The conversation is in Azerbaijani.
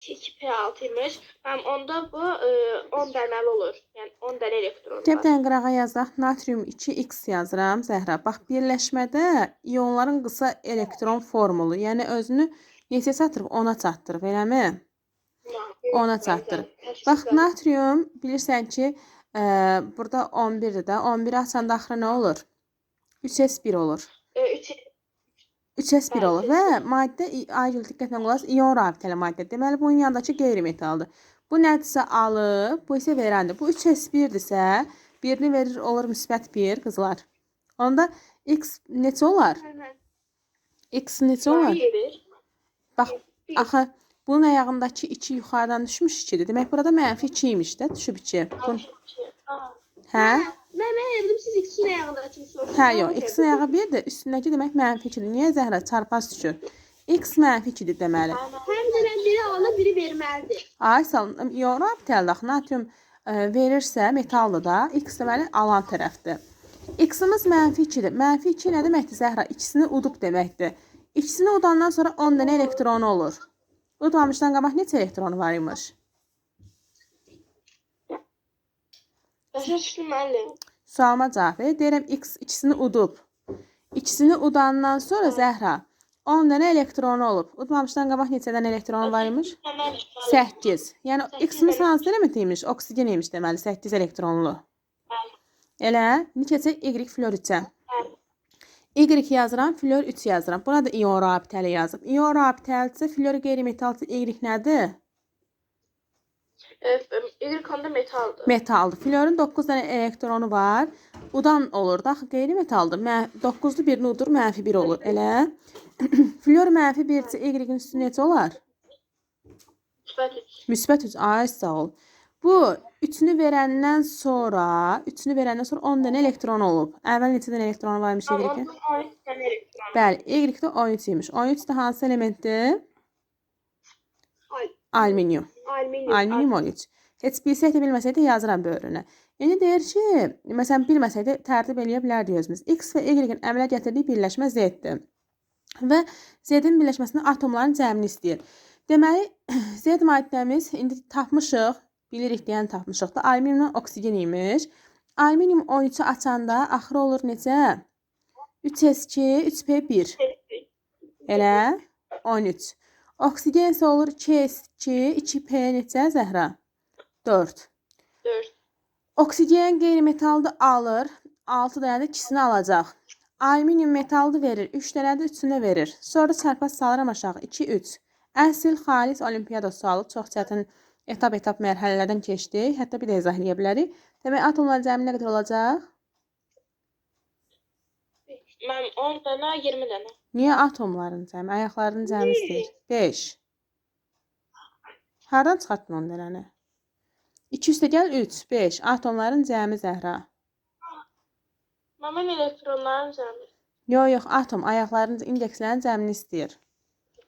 2P6 imiş. Həm onda bu 10 dənəli olur. Yəni 10 dənə elektronu Gəl bir var. dənə qırağa yazaq. Natrium 2X yazıram Zəhra. Bax, birləşmədə ionların qısa elektron formulu, yəni özünü neçəyə çatdırıb? 10-a çatdırıb, eləmi? 10-a çatdırıb. Bax, natrium bilirsən ki, burada 11-dir də. 11-i açanda axırı nə olur? 3S1 olur. 3 3S1 Bəli, olur və maddə, Aygül diqqətlə qulaq as, ion rabitəli maddə. Deməli, bunun yanındakı qeyri-metaldır. Bu nədirsə alıb, bu isə verəndir. Bu 3S1-dirsə, birini verir, olur müsbət 1, qızlar. Onda X neçə olar? X neçə olar? 1. Bax, axı bunun ayağındakı 2 yuxarıdan düşmüş 2-dir. Demək, burada mənfi 2 imiş də, düşüb 2. Bun... Hə? Mən elə bildim siz X-in ayağındakını soruşursunuz. Hə, yox, X-in ayağı 1-dir, üstündəki demək mənfi 2-dir. Niyə Zəhra çarpaz düşür? X mənfi 2-dir deməli. Həm də biri alır, biri verməlidir. Ay, sağ olun. İon rabitəlidir axı. Natrium verirsə metaldır da. X deməli alan tərəfdir. X-imiz mənfi 2-dir. Mənfi 2 nə deməkdir Zəhra? İkisini udub deməkdir. İkisini udandan sonra 10 dənə elektronu olur. Udmamışdan qabaq neçə elektronu var imiş? Başa düşdüm müəllim. Sualıma cavab ver. Deyirəm X ikisini udub. İkisini udandan sonra Zəhra 10 dənə elektronu olub. Udmamışdan qabaq neçə dənə elektronu var imiş? 8. Yəni X-imiz hansı element imiş? Oksigen imiş deməli 8 elektronlu. Elə, indi keçək Y flor 3-ə. Y yazıram, flor 3 yazıram. Buna da ion rabitəli yazıb. İon rabitəlidirsə, flor qeyri-metaldirsə Y nədir? Y onda metaldır. Metaldır. Florun 9 dənə elektronu var. Udan olur da, axı qeyri-metaldır. 9-lu birini udur, mənfi 1 olur. Elə. Flor mənfi 1-dirsə Y-in üstü necə olar? Müsbət 3. Müsbət 3. Ay, sağ ol. Bu 3-ünü verəndən sonra, 3-ünü verəndən sonra 10 dənə elektron olub. Əvvəl neçə dənə elektronu var imiş Y-in? Onda 13 dənə elektron. Bəli, Y-də 13 imiş. 13 də hansı elementdir? Alüminium. Alüminium. Alüminium 13. Heç bilsək də bilməsək də yazıram böyrünə. İndi deyir ki, məsələn bilməsək də tərtib eləyə bilərdik özümüz. X və Y-in əmələ gətirdiyi birləşmə Z-dir. Və Z-in birləşməsində atomların cəmini istəyir. Deməli, Z maddəmiz indi tapmışıq, bilirik deyən tapmışıq da, alüminiumla oksigen imiş. Alüminium 13-ü açanda axırı olur necə? 3S2, 3P1. Elə? 13. Oksigen isə olur 2S2, 2P neçə Zəhra? 4. 4. Oksigen qeyri-metaldır alır. 6 dənə də ikisini alacaq. Alüminium metaldır verir. 3 dənə də üçünə verir. Sonra çarpaz salıram aşağı. 2, 3. Əsl xalis olimpiyada sualı. Çox çətin etap-etap mərhələlərdən keçdik. Hətta bir də izah eləyə bilərik. Demək, atomların cəmi nə qədər olacaq? Mən 10 dənə, 20 dənə. Niyə atomların cəmi? Ayaqlarının cəmi istəyir. 5. Hardan çıxartdın 10 dənəni? 2 üstə gəl 3, 5. Atomların cəmi Zəhra. Mən elektronların cəmi. Yox, yox, atom ayaqların indekslərin cəmini istəyir.